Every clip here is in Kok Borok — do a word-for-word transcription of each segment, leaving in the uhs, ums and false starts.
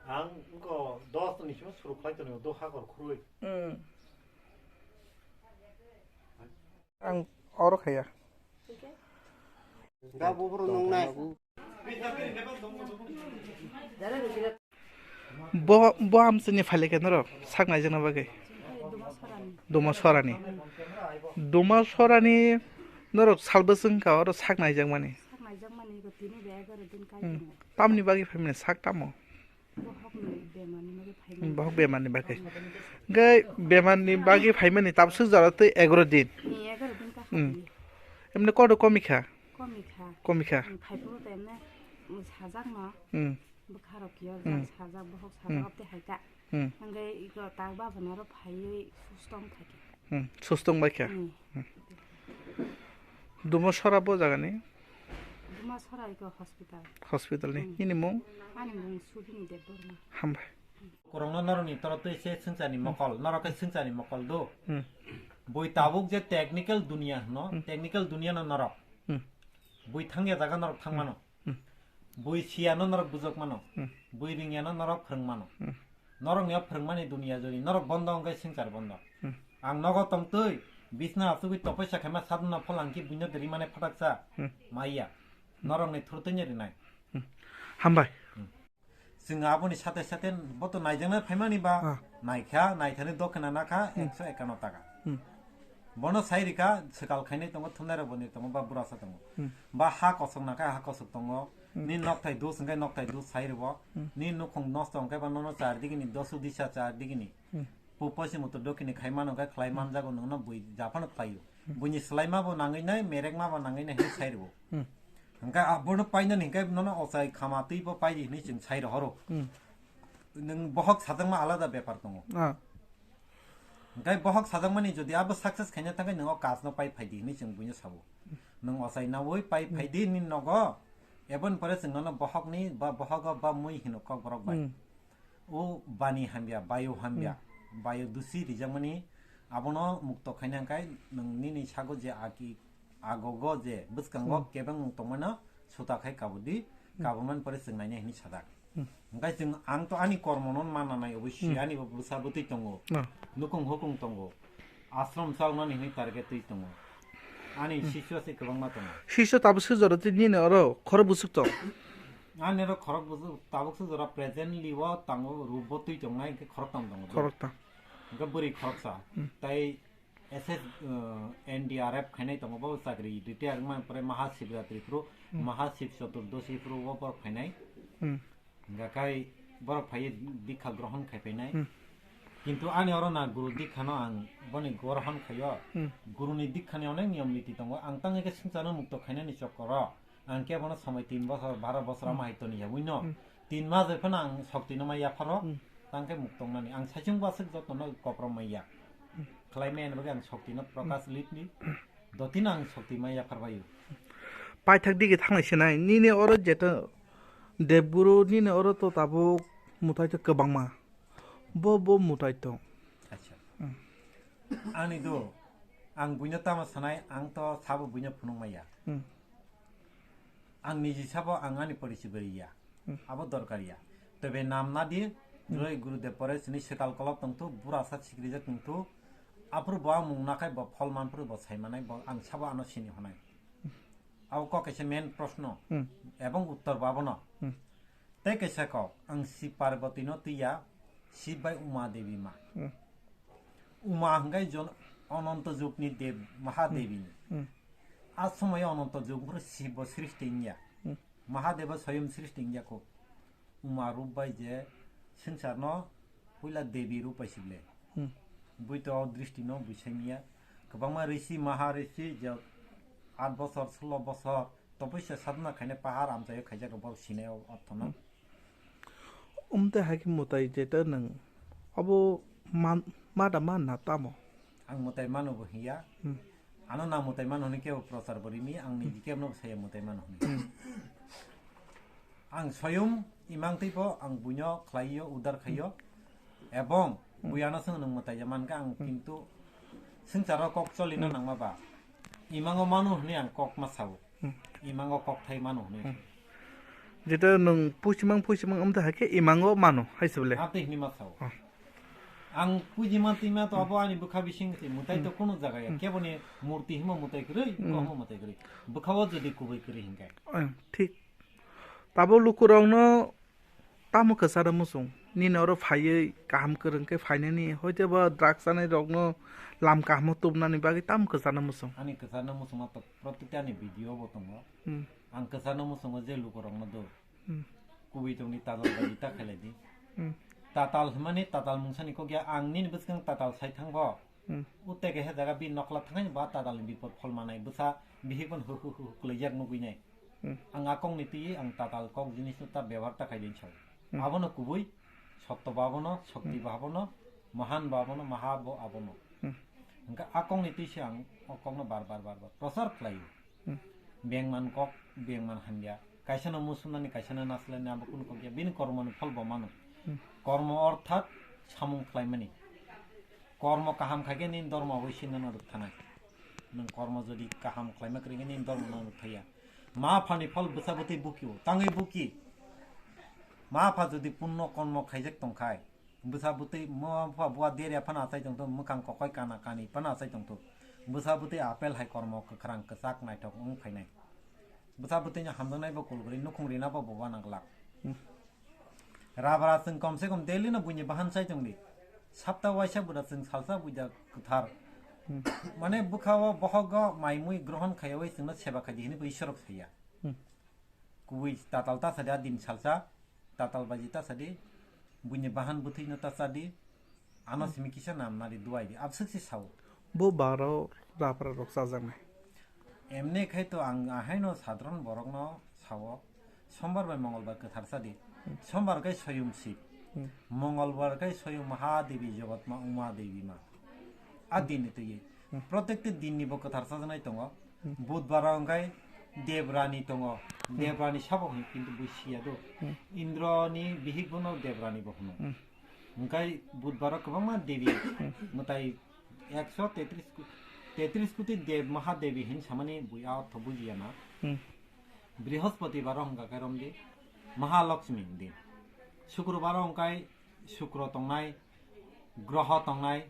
Ang wngkha dos ni simi suru khlai tongo, do hakor khurui. Hmm. Ang oro khaya. Ga buburu nungnai. Bo, bo amchini phailekhe norok sak naijakna bagwi. Duma sorani. Duma sorani norok salbwswng kha oro sak naijakmani. Sak naijakmani ko tini de egaroh din kai Hmm. tongmani. Tamni bagwi phaimani sak tamo? Bohokni bemarni bagwi phaimani. Hmm, bohok bemarni bagwi. Hwnkhe bemarni bagwi phaimani tabswk jora tei egaroh din. Ni egaroh din ka Hmm. khatini. Emne kodo komikha? Komikha. Komikha. Hmm, phaiphuru to emne, hmm, sajakno. Hmm. Bwkharok kiyo Hmm. jak sajak, bohok sajak Hmm. obte hai ta. Hmm. Hwnkhe iko tak babono oro phaiwi sustong thaki. Hmm. Sustong bai kha. Hmm. Hmm. Duma sora bo jagani? Duma sora iko hospital. Hospital ni. Hmm. Nini mung? Ani mung Subini Debbarma. Hambai. Kwrwngno norokni toro twi se swngcharni Hmm. mokol, norok khe swngcharni mokol do. Hmm. Bui tabuk je technical dunia hwno, Hmm. technical dunia no norok. Hmm. Bui thangya jaga norok thang Hmm. mano. Hmm. Bui siyano norok bujok mano. Hmm. Bui ringyano norok phwrwng mano. Hmm. Norokni o phwrwngmani dunia jori, norok bondo wngkhe swngchar bondo. Hmm. Ang nogo tongtwi, bisna achugwi topoisa khaima sadhana pholangkhe buino de rimane phataksa Hmm. maya. Norokni thurtwini rinai. Hmm. Hambai. Hmm. Chwng aboni sate sate bo to naijaknai phaimani ba, Ah. naikha, naithani dokhna nakha, Hmm. ekso ekano taka. Hmm. Bono sai rikha, swkal khainai tongo, thumnairok boni tongo, ba burasa tongo. Hmm. Ba ha kosok nakha, ha kosok tongo. Hmm. Ni nokthai dus hwnkhe nokthai dus sai rwo. Hmm. Ni nukhung nosto hwnkhe ba nono char digini, dosu disa char digini. Hmm. Pupo si mutu dokini khai mano hwnkhe khlai Hmm. manjago nungno bui japhano khlaio. Hmm. Buini swlaima bo nangwi nai, merekma bo nangwi nai hwnwi sai rwo. Hmm. Hwnkhe abono painani hwnkhe nono ochai khama twi bo paidi hwnwi chwng sai rohoro. Hmm. Nwng bohok sajakma alada bepar tongo. Ah. Hwnkhe bohok sajakmani jodi abo success khaina thangkhe nwng o kajno pai phaidi hwnwi chwng buino sabo. Nwng ochai naui pai Hmm. phaidi nini nogo, eboni pore chwng nono bohokni ba bohogo ba mui hino kok borok bai. Hmm. O bani hamya, bayo hamya, Hmm. bayo dusi rijakmani abono mukto khaina hwnkhe nwng nini sago je aki agogo je bwskango Hmm. kebengmung tongmano suta khai kabudi, Hmm. kabumani pore chwng nainai hwnwi sajak. Hmm. Hwnkhe chwng, ang to ani kormono manna nai, obo si Hmm. ani bo bwsa bwtwi tongo, Ah. nukung hukung tongo, ashram chaunani hwnwi target twi tongo, ani Hmm. sisyo se kwbangma tongo. Sisyo tabuk se jora twi nini oro khorok bwswk tong? Ani oro khorok bwswk tabuk se jora presently o tango, rubo twi tongnai, hwnkhe khoroktam tongo. Khoroktam. Hwnkhe bwrwi khoroksa, Hmm. tei S S, uh, N D R F khainai tongo, bo chakri retire wngmani pore Maha Shivratri phuru, Hmm. Maha Shiv Chaturdashi phuru o borok phainai. Hmm. Hingkha khai borok phaiwi dikha grohon khai phainai. Hmm. Kintu ani oro na guru dikha no ang boni grohon khaio. Hmm. Guru ni dikha ni onek niyom niti tongo. Ang tang khe swngchar no mukto khainani chokoro. Ang khe bono somoi tin bosor, baro bosor Hmm. ama hai toni ya, buino? Hmm. Tin mas bai phano ang sokti no mai yapharo, Hmm. tang khe muk tongnani. Ang saichung bo aswk joto no koprom mai ya. Hmm. Khlai maya ni bagwi ang sokti no Prokash Hmm. Lead ni, dotino ang sokti mai yaphar bai. Paithak digi thanglai se nai, nini oro jeto Debguru, nini oro to tabuk mutai to kwbangma. Bo, bo mutai to. Acha. Hmm. Ani do, ang buino tamo sanai, ang to sabo buino phunuk mai ya. Hmm. Ang niji sabo ang ani porichi bwrwi ya. Hmm. Abo dorkar ya. Tebe nam nadi, Hmm. roi Gurudev pore sini sekal kolok tongthu, burasa sikrijak tongthu. Aphuru bo ang mung nakhai bo phol manphuru bo sai manai, bo ang sabo ano sini honai. Abo kok kaisa main proshno. Hmm. Ebong uttor bo abono. Hmm. Tei kaisa kok, ang si Parvati no twi ya, Shiv bai Uma Devi ma. Hmm. Uma hwnkhe jon-, Ononto Jugni Dev, Mahadevi ni. Hmm. A somoyo Ononto Jug phuru Shiv bo srishti wngya. Hmm. Mahadeva soyom srishti wngya kho. Uma rup bai je swngchar no puila Devi rup bai sible. Hmm. Bui to dristi no bui sai miya. Kwbangma risi, maha risi je aat bosor, sulo bosor, topoi se sadhana khainai pahar amchaio khaijak rok borok sinai o orthono. Hmm. Umte hai khe mwtai jeta nwng abo man, ma da man na tamo? Ang mwtai mano bo hiya. Hmm. Ano na mwtai mano hwnwi kebo prochar bo rimi, ang niji kebo no saya mwtai mano hwnwi. Hmm. Ang soyum imang twi bo ang buino khlaio, udar khaio. Ebong Hmm. bui ano swng nwng mwtai ya mankha ang Hmm. kintu swngcharo kok cholino Hmm. nangma ba imango mano hwnwi ang kok ma sao. Hmm. Imango kok thai mano hwnwi. Hmm. Jeta nwng puisimang puisimang wngtwi hai khe imango mano hai se bole. Amtwi hinwi ma sao. Oh. Ang puijima twima to abo ani bwkha bising se mwtai to Hmm. kunu jaga ya. Hmm. Keboni murti himo mwtai kwrwi, Hmm. ko himo mwtai kwrwi. Bwkha o jodi kubui kwrwi hinkai. Oh, thik. Tabo lukurokno tamo kwcharo muchung? Nini oro phaiwi kaham kwrwng khe phainani, hoiteba drugs chanai rokno lam kahamo tubnani bagwi tamo kwcharo muchung? Ani kwcharo muchungma to protikta ani video bo tongo. Hmm. Ang kwcharo muchungo je lukurokno do. Hmm. Kubui tongni tatal bai ta khailai di. Hmm. Tatal hwnmani tatal mungsani kok ya ang nini bwskang tatal sai thangbo. Hmm. Uteke he jaga bini nokla thangani ba tatal ni bipod phol manai bwsa bihik ban hu hu hu hu kwlai jak nugui nai. Hmm. Ang a kok ni twi ang tatal kok jinis no ta bebhar ta khai din sao. Hmm. Abono kubui sotto ba abono, shokti Hmm. ba abono, mahan ba abono, maha bo abono. Hmm. Hwnkhe a kok ni twi se ang o kok no bar bar bar bar prochar khlai o. Hmm. Bengman kok, bengman hamya. Kaisa no musunani, kaisa no naslani abo kunu kok ya. Bini kormo ni phol bo mano. Hmm. Kormo orthat samung khlaimani. Kormo kaham khai khe nini dormo abo sinno no rwkthanai. Nwng kormo jodi kaham khlaima kwrwi khe nini dormo no rwkthaiya. Ma phani phol bwsa bwtwi bukio, tangwi buki. Ma pha jodi punno kormo khaijak tongkhai, bwsa bwtwi ma pha bua derya phano achai tongthok, mwkhang kokoi kana kani phano achai tongthok. Bwsa bwtwi apel hai kormo kwkhrang kwchak naithok wng phainai. Bwsa bwtwino hamjaknai bo kulgri, nukhung rina bo boba nang glak. Hmm. Rabra chwng kom se kom daily no buini bahan chai tongdi. Sapta waisa buda chwng salsa buida kwthar. Hmm. Mane bwkha o bohok o mai mui grohon khaiwi chwngno seba khaidi hinwi bo Ishwrok saiya. Hmm. Kubui tatal ta sadi a din salsa, tatal baji ta sadi, buini bahan bwthwino ta chadi, ano simi kisa nam nari duai di, abswk si sao. Bo baro rapra rok chajaknai. Emne khai to ang ahaino sadharon borokno sao, sombar bai mongolbar kwthar chadi, sombar khai soyung si, Hmm. mongolbar khai soyung Mahadevi Jogotma Uma Devi ma. A din ni twi Hmm. protekti din ni bo kwthar chajaknai tongo. Hmm. Budbar o hwnkhe Debrani tongo. Hmm. Debrani sabo hwn kintu bui siya do. Hmm. Indro ni bihik bono Debrani bo hwno. Hmm. Hwnkhe budbar o kwbangma devi Hmm. mwtai ekso tetris ku-, tetris kuti dev mahadevi hin samani bui a ortho bujiya na. Hmm. Brihospotibaro hwnkha khe romdi Mahalakshmi din. Sukrobar o hwnkhe Sukro tongnai, groho tongnai,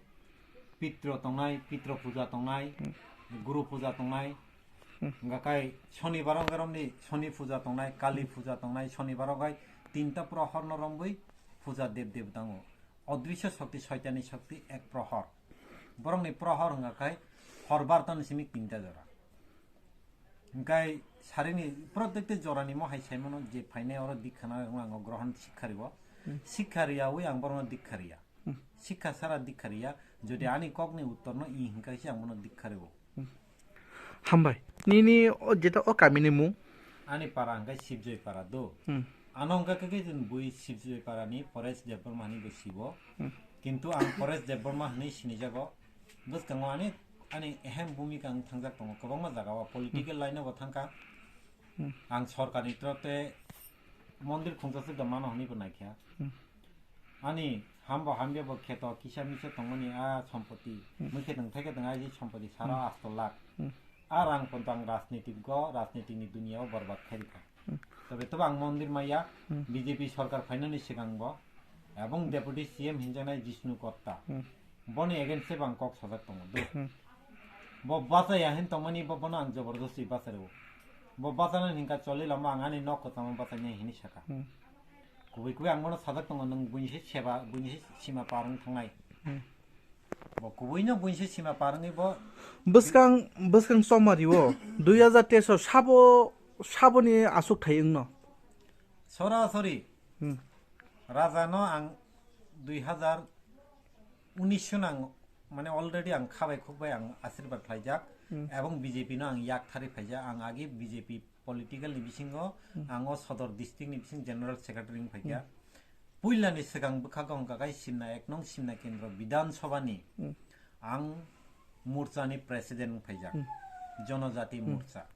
pitro tongnai, pitro puja tongnai, Hmm. guru puja tongnai. Hmm. Hwnkha khe sonibar o hwnkhe romdi soni puja tongnai, kali puja tongnai, sonibar o hwnkhe tinta prohor no romwi puja dev dev tango. Odrisyo shokti, soitani shokti ek prohor. Borokni prohor hwnkha khe hor bartani simi tinta jora. Hwnkhe sarini protekte jorani mohai saimano je phainai oro dikha na wngma ang o grohon sikha ribo. Hmm. Sikha riyawi ang borokno dikha riya. Hmm. Sikha sara dikha riya. Jodi ani kokni uttorno i hwnkha khe se ang bono dikha ribo. Hmm. Hambai. Nini o jeta o kamini mung? Ani para hwnkhe Sibjoi para do. Hmm. Ano hwnkha khe khe chwng bui Sibjoi parani Paresh Debbarma hinwi bo sibo. Hmm. Kintu ang Paresh Debbarma hinwi sinijago. Bwskango ani, ani ehem bhumika wng thangjak tongo kwbangma jagao, political line o bo thangkha. Hmm. Ang sorkarni torof te mondir khungsa se da mano hinwi bo naikha. Hmm. Ani hambo hamya bo kheto kisa misa tongmani a sompoti. Hmm. Mui khe tong thai khe tong aji sompoti sara Hmm. asto lakh. Hmm. A rang pontang rajnitik go, rajnitik ni dunia o borbad khairikha. Hmm. Tobe tobo ang mondir maya, Hmm. B J P sorkar phainani sigang bo, ebong Deputy C M hinjaknai Jishnu Kotta. Hmm. Boni against se bo ang kok sajak tongo, do. Hmm. Bo bachaya hin tongmani bo bono ang jobordosti bachai rwo. Bo bachana hinka choli lama ang ani nok kwchama bachainai hini saka. Hmm. Kubui kubui ang bono sajak tongo, nwng buini se seba, buini se sima par wng thangnai. Hmm. Bo kubuino buini se sima par wngwi bo Bwskang, bwskang chomari o dui hazar teis o sabo, saboni aswk thai wngno. Sorasori Hmm. Raja no ang dui hazar unis o nang, mane, already ang khabai khukbai ang ashirbad khlaijak, Hmm. ebong B J P no ang yak thari phaijak, ang agi B J P political ni bisingo Hmm. ang o Sodor district ni bising general secretary wng phaikha. Hmm. Puila ni swkang bwkhago hwnkha khe Simna ek nong Simna kendro Bidhan Sabha ni Hmm. ang morcha ni president wng phaijak, Hmm. Jonojati Hmm. Morcha.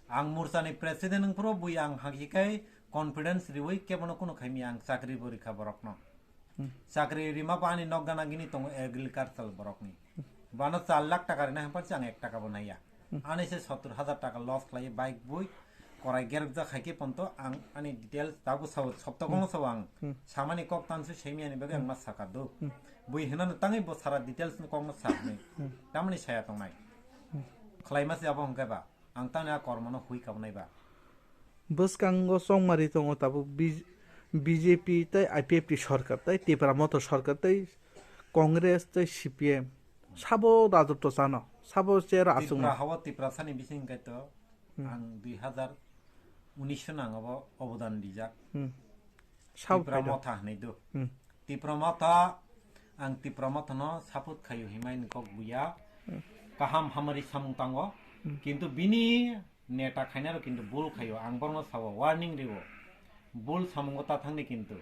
Ang morcha ni president wng phuru bui ang hakhe khe confidence riwi kebono kunu khaimi ang chakri bo rikha borokno. Hmm. Chakri rima bo ani nok gana gini tongo agricultural borokni. Bano char lakh taka rina hwnpar se ang ek taka bo naiya. Hmm. Ani se sottor hajar taka loss khlai bike bui korai gerjak hai khe ponto ang ani details tabuk sao, sopta Hmm. kono sao ang Hmm. samani kok tansu semi ani bagwi ang ma saka do. Hmm. Bui hinano tangwi bo sara details ni kok no sa hinwi. Hmm. Tamoni saya tongnai. Hmm. Khlai ma se abo hwnkhe ba ang tangni a kormo no hui kabnai ba. Bwskango chongmari tongo tabuk B-, B J P tei I P F T sorkar tei Tipra Motha sorkar tei Congress tei C P M. Sabo rajotwo chano, sabo chair achukno. Tipra hawa Tiprasani bising kaitor Hmm. ang dui hazar unis no ang abo obodan rijak. Hmm. Sabo Tipra kaitor. Motha hinwi do. Hmm. Tipra Motha, ang Tipra Motha no support khaio hinmai ni kok buya. Hmm. Kaham hamari samung tango. Hmm. Kintu bini neta khainaro kintu bul khaio, ang borno sao warning rio. Bul samungo ta thangni kintu.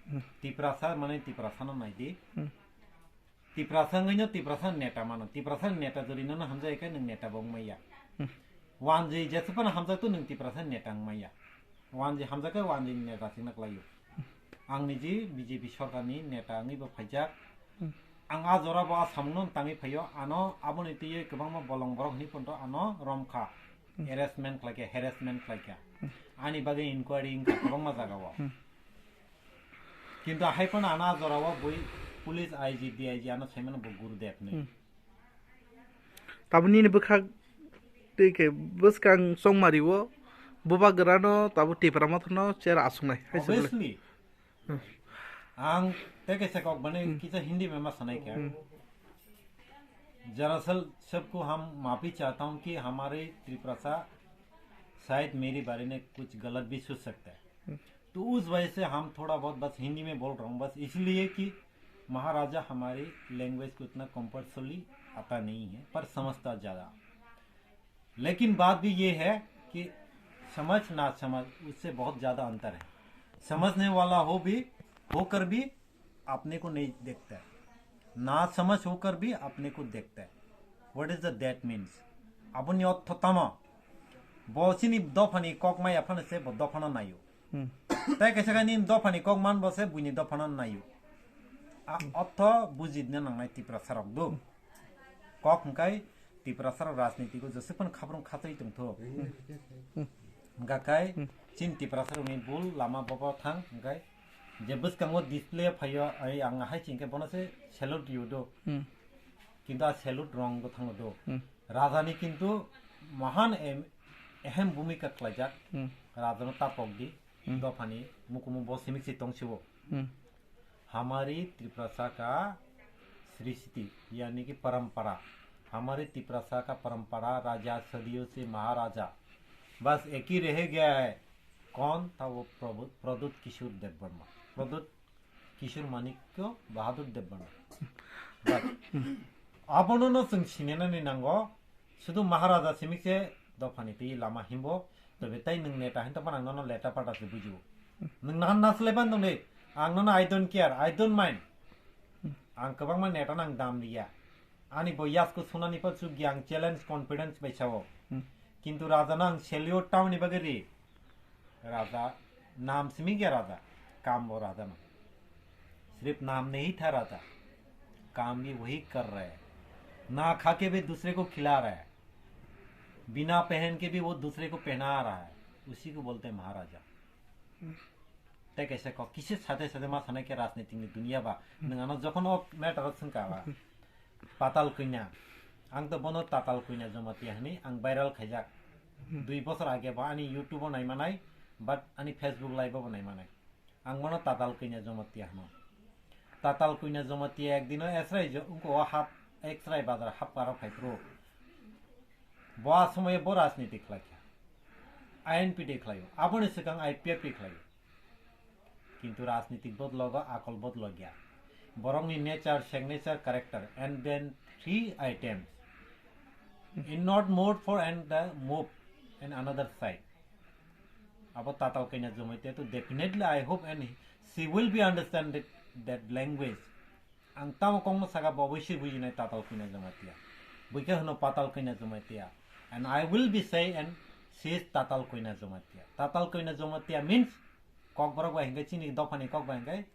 Hmm. Tiprasa mane Tiprasano naidi. Hmm. Tiprasa wngwino Tiprasa neta mano. Tiprasa neta jodi nono hamjai khe nwng neta bo wngmaya. Hmm. Wanjwi jesupano hamjak tu nwng Tiprasa neta wngmaya. Wanjwi hamjak khe wanjwi neta singna klaio. Ang niji B J P sorkarni neta wngwi bo phaijak. Hmm. Ang a jora bo a samungno tangwi phaio. Ano aboni twiwi kwbangma bolong borok hinwi ponto ano romkha. Hmm. Harassment khlaikha, harassment khlaikha. Hmm. Ani bagwi inquiry wngkha kwbangma jagao. Hmm. Kintu ahai phano ano a jorao bui police I G, D I G ano saimano bo Gurudev ni. Hmm. Tabuk nini bwkhak twi khe bwskang chongmari o bubagrano tabuk Tipra Motha no chair achuknai. Hai se bwle. Obviously. Hmm. Ang teke se kok bani Hmm. kisa Hindi mein ma sanai kya. Hmm. दरअसल सबको हम माफी चाहता हूँ कि हमारे त्रिप्रासा शायद मेरी बारे में कुछ गलत भी सोच सकता है। Hmm. तो उस वजह से हम थोड़ा बहुत बस हिंदी में बोल रहा हूँ, बस इसलिए कि महाराजा हमारी लैंग्वेज को इतना कंपल्सरी आता नहीं है, पर समझता ज़्यादा। लेकिन बात भी ये है कि समझ ना समझ, उससे बहुत ज़्यादा अंतर है। समझने वाला हो भी, होकर भी अपने को नहीं देखता है, ना समझ होकर भी अपने को देखता है। What is the that means? Aboni ortho tamo? Bo chini dophani kok maya phano se bo dophano naio. Hmm. Tai kaisa khe nini dophani kok man bo se buini dophano naio. A, hmm, ortho bujina nangnai Tiprasa rok do. Hmm. Kok hwnkhe Tiprasa rok rajniti o jesuk phano khaprung khatai tongtho. Hmm. Hwnkhe hmm, chini Tiprasa rokni bul lama bobo thang hwnkhe je bwskango display phaio, ai ang hai chingkhe bono se salute rio do. Hmm. Kintu a salute wrong bo thango do. Hmm. Rajani kintu mahan em-, ehem bhumika khlaijak. Hmm. Rajano tapok di, hmm, dophani mukumu bo simik si tongsibo. Hmm. हमारी त्रिप्रासा का सृष्टि, यानी कि परंपरा, हमारी त्रिप्रासा का परंपरा, राजा सदियों से महाराजा, बस एक ही रह गया है। कौन था वो? प्रभु, प्रद्युत किशोर देववर्मा, प्रद्युत किशोर माणिक्य बहादुर Debbarma. But abono no chwng sinenani nango, sudu Maharaja simikse dophani twi lama himbo, tobe tai nwng neta hinto phano ang nono leta pata se bujibo. Nwng nahan naslai ban dong de, ang nono I don't care, I don't mind. Ang kwbangma neta nang dam liya. Ani bo yasko sunani pa chukya ang challenge confidence bai sao. Hmm. Kintu Raja no ang salute tamoni bagwi ri. राजा नाम से मिल गया राजा, काम वो राजा ना, सिर्फ नाम नहीं था राजा, काम भी वही कर रहा है, ना खा के भी दूसरे को खिला रहा है, बिना पहन के भी वो दूसरे को पहना रहा है, उसी को बोलते हैं महाराजा। Tei kaisa kok kisa sade sade ma sanai khe rajnitik ni dunia ba, nwng ano jokhon o matter o swngkha ba, Patal Kanya. Ang to bono Tatal Kanya Jamatia hwnwi ang viral khaijak. Hmm. Dui bosor age bo ani YouTube o naimanai, but ani Facebook live o bo naimanai. Ang bono Tatal Kanya Jamatia hwno. Tatal Kanya Jamatia ekdino esrai jo-, wngko o hap, esrai bazar hap karo phai phuru. Bo a somoyo bo rajniti khlaikha. I N P T khlaio. Aboni swkang I P F T khlaio. Kintu rajnitik bodlogo, akol bodlogya. Borokni nature, signature, character, and then three items. In not move for and the move in another side. Abo Tatal Kanya Jamatia to definitely I hope and she will be understand that, that language. Ang tamo kokno saka bo oboisoi bujinai Tatal Kanya Jamatia. Buikhe hwno Patal Kanya Jamatia. And I will be say and she is Tatal Kanya Jamatia. Tatal Kanya Jamatia means Kokborok bai hwnkhe chini dophani kok bai hwnkhe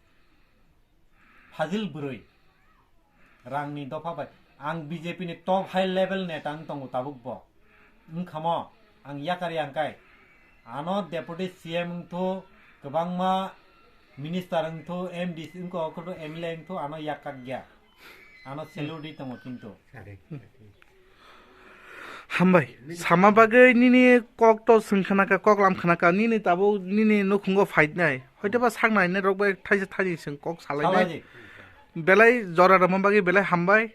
Fazil bwrwi. Rangni dopha bai. Ang B J P ni top high level neta wng tongo tabuk bo. Wngkhamo ang yakar ya hwnkhe. Ano Deputy C M wngthu, kwbangma minister wngthu, M D C wngkha, okhorbo M L A wngthu, ano yakkak ya. Ano salute tongo kintu. Hambai, sama bagwi nini kok to swng khna kha, kok lam khna kha, nini tabuk nini nukhungo fight nai. Hoito ba sak nai ne rok bai thaisa thaini swng kok salai nai. Salaji. Belai jora rwma bagwi belai hambai.